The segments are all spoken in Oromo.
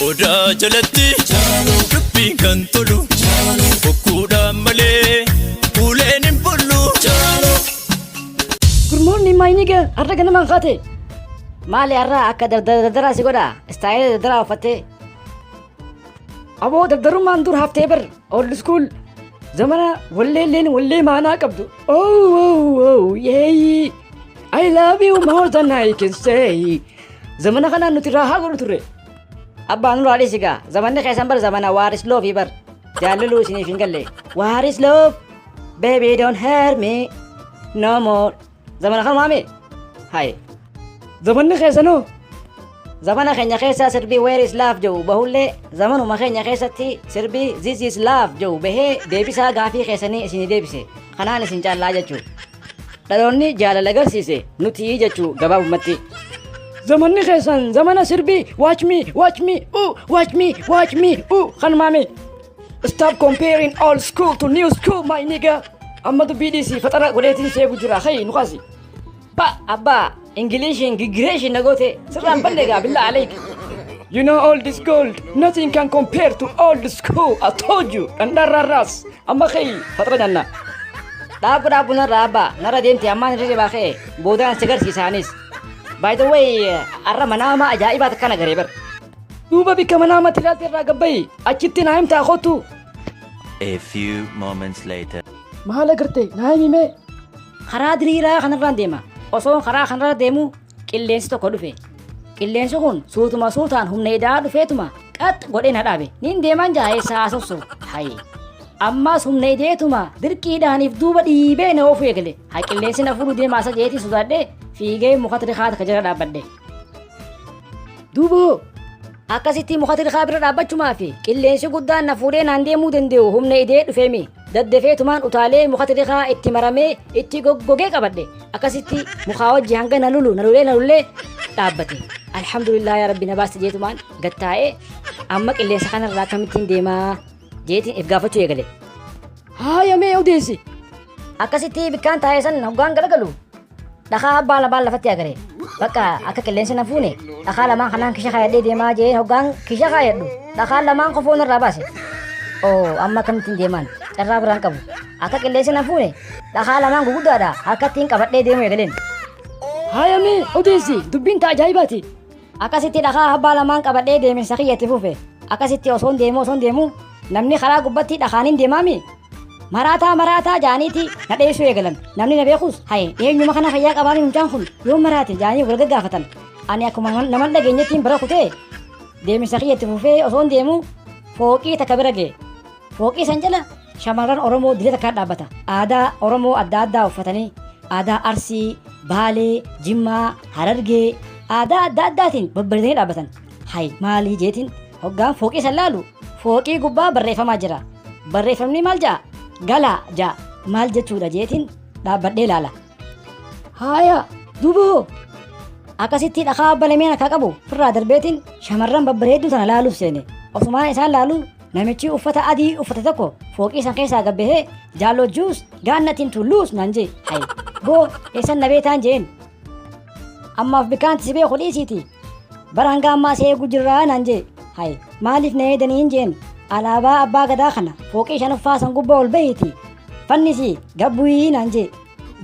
Odaa jalatti dubbiin kan tolu bokkuudhaan malee uleen hin bullu. Good morning, my nigga. Har'a ganamaan kaate. Maali har'a akka dardaraa si godha? Istaayila dardaraa uffattee. Aboo, dardarummaan dur haftee bar, old school. Zamana walleelleen wallee maanaa qabdu. Oh, yeah. I love you more than I can say. Zamana kanaan nuti raahaa godhu turre. Abbaa, nurraa dhiisi gaa. Zamanni keessan bar zamana "What is love" bar. Jaalaluu isiniif hin galle. What is love? Baby, don't hurt me. No more. Zamana kanumaami? Hai. Zamanni keessanoo? Zamana keenya keessa sirbii "Where is love" jedhu bahullee, zamanuma keenya keessatti sirbii "This is love" jedhu bahee deebisaa gaafii keessanii isinii deebise. Kanaan isin caallaa jechuu. Dhaloonni jaalala agarsiise nuti jechuu gabaabumatti. Zamanni keessan zamana sirbii "Watch me, watch me, ooh, watch me, watch me, ooh" kanumaami. Stop comparing old school to new school, my nigga. Amma dubbii dhiisii, faxara godheetiin seegu jira. Hey, nu kaasi. Ba abbaa, Ingiliishiin gigireeshin na goote sirraan balle gaa, billaa aleek. You know, old is gold. Nothing can compare to old school. I told you. Dhandharraarraas. Amma ka'ii faxara nyaanna. Dhaabbu, dhaabbu narra abbaa, narra deemte ammaan irra jabaa ka'e boodaan si garsiisaanis. By the way, har'a manaama ajaa'ibaa akkana garee bar. Duuba bikka manaamatti ilaalte irraa gabbayi, achitti naa himtaa, kottu. A few moments later. Maal agarte? Naa himi mee. Karaa diriiraa kanarraan deema. Osoo karaa kanarra deemu qilleensi tokko dhufe. Qilleensi kun suutuma suutaan humna idaa dhufeetuma qax godhee na dhaabe. Nin deeman jaa, eessaa haasofsu. Hayi. Ammas humna ideetuma dirqiidhaaniif duuba dhiibee na oofuu eegale. Hay, qilleensi na fuudhu deema asa jeetii sodaadhee fiigee muka tirkaa takka jala dhaabbadhe. Duuba akkasitti muka tirkaa bira dhaabbachumaa fi qilleensi guddaan na fuudhee naan deemuu danda'u humna idee dhufeemi. Daddafeetumaan utaalee muka tirkaa itti maramee itti goggogee qabadhe. Akkasitti mukaa wajji hanga na lulu na lulee na lulee dhaabbate. Alhamdulillah, yaa Rabbi na baaste jeetumaan gattaa'ee, amma qilleensa kanarraa akkamittiin deemaa jeetiin if gaafachuu eegale. Haaya, mee odeessi. Akkasitti bikkaan taa'ee san hoggaan galagalu dhakaa abbaa lamaan lafatti agare. Bakka akka qilleensi na fuune dhakaa lamaan kanaan kisha kaayadhee deemaa jee, hoggaan kisha kaayadhu dhakaa lamaan qofoon irraa baase. Oo, amma akkamittiin deemaan, carraa biraan qabu. Akka qilleensi na fuune dhakaa lamaan guguddaadha harkattiin qabadhee deemuu eegaleen. Haaya, mee odeessi, dubbiin ta'a ajaa'ibaati. Akkasitti dhakaa abbaa lamaan qabadhee deeme sakiyyatti fufe. Akkasitti osoon deemu, osoon deemu, namni karaa gubbatti dhakaaniin deemaami. Maraataa, maraataa jaaniiti na dheessuu eegalan. Namni na beekus, haye, eenyuma kana fayyaa qabaanii mucaan kun yoo maraate jaanii wal gaggaafatan. Ani akkuma nama dhageenyettiin bira kutee deemsa kiyyatti fufee osoon deemu fooqii takka bira ga'e. Fooqii san jala shamarran Oromoo dilee takkaa dhaabbata. Aadaa Oromoo adda addaa uffatanii, aadaa Arsii, Baalee, Jimmaa, Harargee, aadaa adda addaatiin babbareedanii dhaabbatan. Hay, maalii jeetiin hoggaan fooqii san laalu fooqii gubbaa barreeffamaa jira. Barreeffamni maal ja'a? Galaa ja'a. Maal jechuudha jeetiin dhaabbadhee ilaala. Haaya, duuba hoo? Akkasitti dhakaa balameen akka qabu ofirraa darbeetiin shamarran babbareedduu tana laaluuf seene. Osumaan isaan laalu namichi uffata adii uffate tokko fooqii san keessaa gabbahee, "Jaallo juice got nothing to lose," naan jee. Hay boo, eessan na beetaan jeen. Ammaaf bikkaanti si beeku dhiisiiti. Bara hanga ammaa si eegu jirraa naan jee. Hay, maaliif na eedaniin jeen. Alaabaa abbaa gadaa kana fooqii shanaffaa san gubbaa ol bahiiti. Fannisi gabbu'ii naan jee.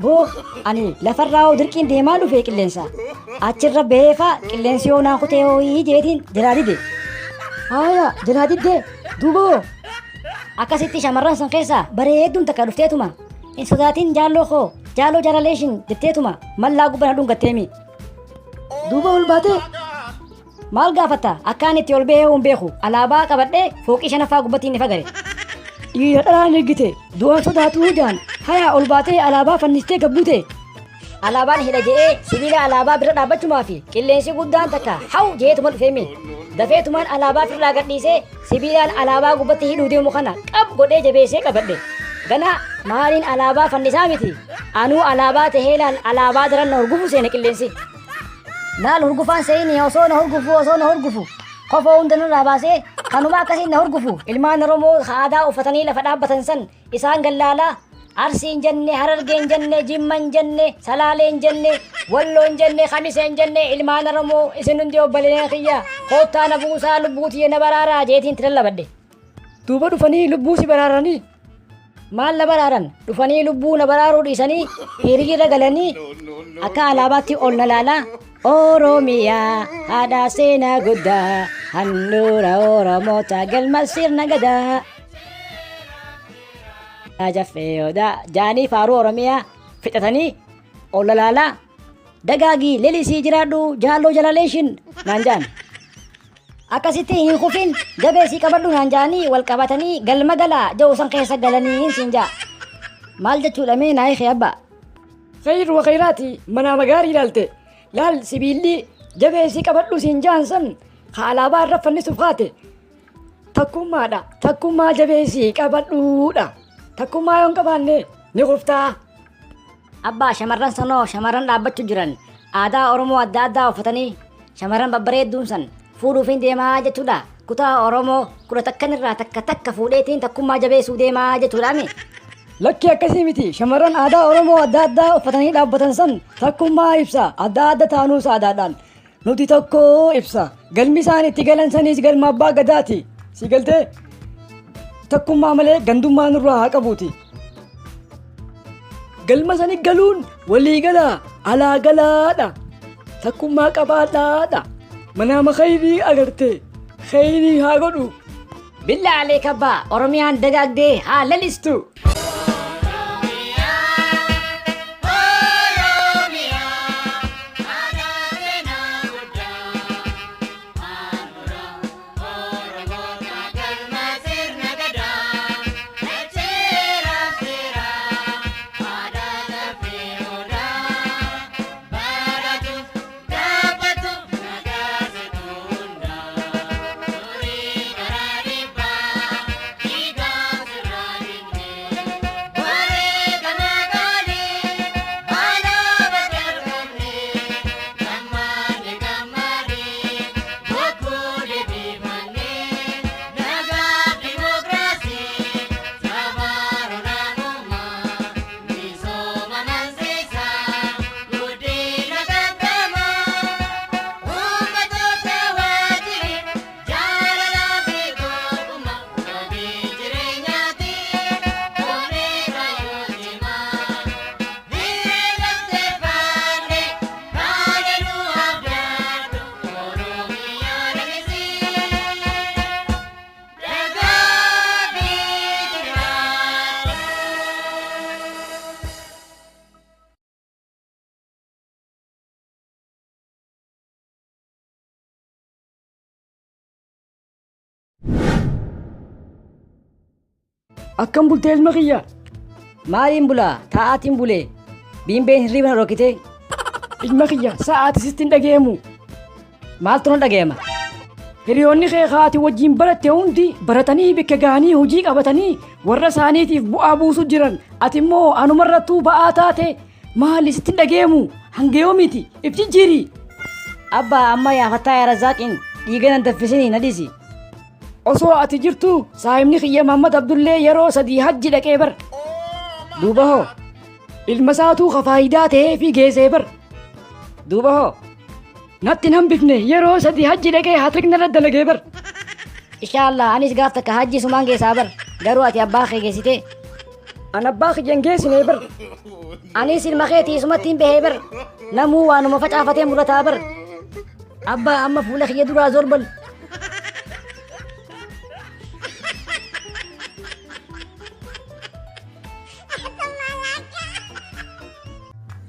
Boo, ani lafarraa hoo dirqiin deemaa dhufe qilleensa. Achirra baheefa qilleensi yoo naa kutee hooyii jeetiin jalaa dide. Haaya, jalaa diddee, duuba hoo? Akkasitti shamarran san keessaa bareedduun takka dhufteetuma, "Hin sodaatin jaalloo koo, jaaloo jaalaleeshin," jetteetuma mallaa gubbaa na dhungatteemi. Duuba ol baatee maal gaafatta? Akkaan itti ol bahee hin beeku, alaabaa qabadhee fooqii shanaffaa gubbatti inni fagare. Dhiira dhalaan ergite du'aan sodaatuu jaan, haya, ol baatee alaabaa fannistee gabbute. Alaabaan hidha je'ee sibiila alaabaa bira dhaabbachumaa fi qilleensi guddaan takka haw jeetuma dhufeemi. Dafeetumaan alaabaa firraa gadhiisee sibiilaan alaabaa gubbatti hidhuu deemu kana qab godhee jabeessee qabadhe. Gana maaliin alaabaa fannisaa miti. Anuu alaabaa tahee laal alaabaa daran na hurgufu seene qilleensi. Laal hurgufaan seeni, osoo na hurgufu, osoo na hurgufu, kofoo hunda narraa baasee kanuma akkasiin na hurgufu, ilmaan Oromoo aadaa uffatanii lafa dhaabbatan san isaan gallaalaa. Arsii hin jenne, Harargee hin jenne, Jimma hin jenne, Salaalee hin jenne, Walloo hin jenne, Kamisee hin jenne, ilmaan Oromoo isin hundi obboleeyyan kiyya koottaa na buusaa lubbuu tiyya na baraaraa jeetiin itti lallabadhe. Duuba dhufanii lubbuu si baraaranii? Maal na baraaran? Dhufanii lubbuu na baraaruu dhiisanii hiriira galanii akka alaabaatti ol na laalaa Oromiyaa haadha seenaa guddaa handhuura Oromoota galma sirna gadaa. Jaffee odaa jaanii faaruu Oromiyaa fixatanii ol na laalaa dagaagii lelisii jiraadhu jaalloo jalaleeshin naan jaan. Akkasitti hin kufin jabeessii qabadhu naan ja'anii wal qabatanii galma galaa ja'u san keessa galanii siin ja'a. Maal jechuudha mee naa hiiki abbaa. Khayr wa khayraati manaama gaarii ilaalte. Laal sibiilli jabeessii qabadhu siin ja'an san ka alaabaa irra fannisuuf kaate takkummaadha. Takkummaa jabeessii qabadhuudha. Takkummaa yoo hin qabaanne ni kuftaa. Abbaa shamarran sanoo shamarran dhaabbachuu jiran aadaa Oromoo adda addaa uffatanii shamarran babbareedduun san fuudhuufiin deemaa jechuudha. Kutaa Oromoo kudha takkan irraa takka takka fuudheetiin takkummaa jabeessuu deemaa jechuudha mi. Lakki akkasii miti shamarran aadaa Oromoo adda addaa uffatanii dhaabbatan san takkummaa ibsa adda adda taanuus aadaadhaan nuti tokko ibsa galmi isaan itti galan saniis galma abbaa gadaati si galtee takkummaa malee gandummaa nurraa haa qabuuti. Galma sani galuun walii galaa alaa galaadha takkummaa qabaadhaadha manaama khayrii agarte khayrii haa godhu. Billaa aleek abbaa Oromiyaan dagaagdee haa lalistu. Akkam bultee ilma kiyya? Maaliin bulaa? Taa'aatiin bulee. Biimbeen hirriiba na dhorkitee. Ilma kiyya sa'aati sitti hin dhageemu. Maaltu na dhageema? Hiriyoonni kee haati wajjin baratte hundi baratanii bakka gahanii hojii qabatanii warra isaaniitiif bu'aa buusu jiran. Ati immoo anumarrattuu ba'aa taate maali sitti hin dhageemu? Hanga yoomiiti? If jijjiiri. Abbaa amma yaa Fattaa yaa Razzaaqiin dhiiga nan danfisinii na dhiisi. Osoo ati jirtu saahibni kiyya Muhammad Abdullee yeroo sadii hajji dhaqee bar. Duuba hoo? Ilma isaatuu ka faayidaa ta'ee fi geessee bar. Duuba hoo? Natti hin hambifne yeroo sadii hajji dhaqee hatrik narra dalagee bar. Inshaallah anis gaaf takka hajji sumaan geessaa bar. Garuu ati abbaa kee geessitee. An abbaa kiyya hin geessine bar. Anis ilma keetii isumatti hin bahee bar. Namuu waanuma facaafatee murataa bar. Abbaa amma fuula kiyya duraa zorbal.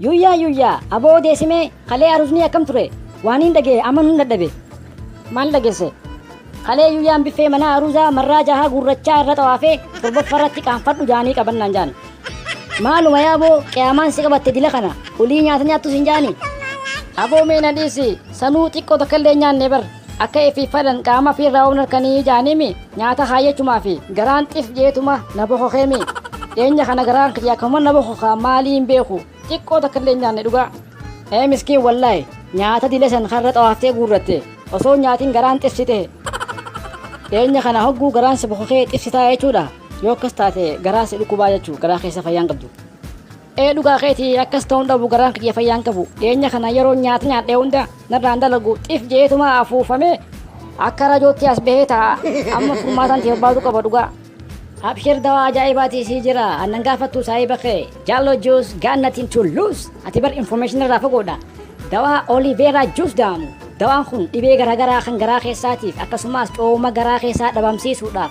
Yuyyaa yuyyaa aboo odeessimee kalee arusni akkam ture waan hin dhagee amanuun dadhabe. Maal dhageesse? Kalee yuyyaan biffee mana aruuzaa marraa jahaa gurrachaa irra xawaafee torbaffa irratti qaanfadhu jaanii qabannaan jaan. Maaluma yaaboo qiyaamaan si qabatte dila kana olii nyaata nyaattus hin jaani. Aboo mee na dhiisi sanuu xiqqoo takka illee nyaanne bar akka ifii fadhan qaama fi irraa oomna harkanii jaaniimi nyaata kaayyachumaa fi garaan xif jeetuma na bokokeemi. Dhiyeenya kana garaan kiyya akkuma na bokokaa maalii hin beeku xiqqoo takka illee nyaanne dhugaa. Ee miskiin wallaahi nyaata dila san karra xawaaftee guurratte osoo nyaatiin garaan xif si ta'e. Dhiyeenya kana hogguu garaan si bokokee xif si ta'a jechuudha. Yoo akkas taate garaa si dhukkubaa jechuu, garaa keessa fayyaan qabdu. Ee, dhugaa keetii, akkas ta'uun dhabu, garaan kiyya fayyaan qabu. Dhiyeenya kana yeroo nyaata nyaadhee hunda narraan dalagu, xif jeetuma afuufamee akka rajootti as bahee taa'a. Amma furmaataan ta'e barbaadu qaba dhugaa. Abshir, dawaa ajaa'ibaatii sii jira. Annan gaafattu saahiba kee. Jaallo Juice got nothing to lose. Ati bar information irraa fagoodha. Dawaa Aloe Vera Juice daamu. Dawaan kun dhibee garaagaraa kan garaa keessaatiif, akkasumas cooma garaa keessaa dhabamsiisuudhaaf,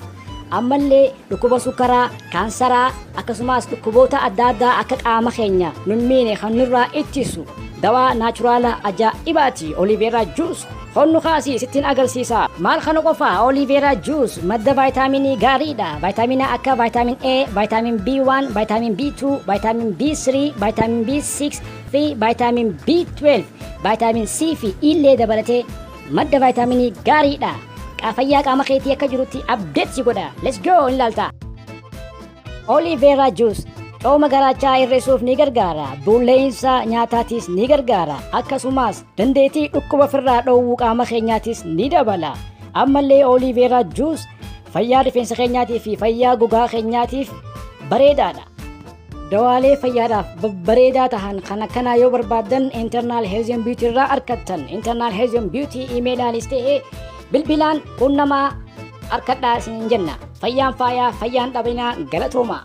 ammallee dhukkuba sukkaraa, kaansaraa, akkasumas dhukkuboota adda addaa akka qaama keenya nun miine kan nurraa ittisu dawaa natural ajaa'ibaati Aloe Vera Juice. Honnu kaasii sittiin agarsiisa. Maal kana qofa, Aloe Vera Juice madda vaayitaaminii gaariidha. Vaayitaamina akka vitamin A, vitamin B1, vitamin B2, vitamin B3, vitamin B6 fi vitamin B12, vitamin C fi illee dabalatee madda vaayitaaminii gaariidha. Fayyaa qaama keetii akka jirutti update si godha. Let's go, in ilaalta. Aloe Vera Juice cooma garaachaa hir'isuuf ni gargaara. Bulleensa nyaataatis ni gargaara. Akkasumas dandeettii dhukkuba ofirraa dhoowwuu qaama keenyaatis ni dabala. Ammallee Aloe Vera Juice fayyaa rifeensa keenyaatii fi fayyaa gogaa keenyaatiif bareedaadha. Dawaalee fayyaadhaaf babbareedaa tahan kan akkanaa yoo barbaaddan Internal Health and Beauty irraa argattan. Internal Health and Beauty iimeelaanis ta'ee bilbilaan qunnamaa, harkadhaa isiniin jenna. Fayyaan faayaa, fayyaan dhabinaa, galatooma.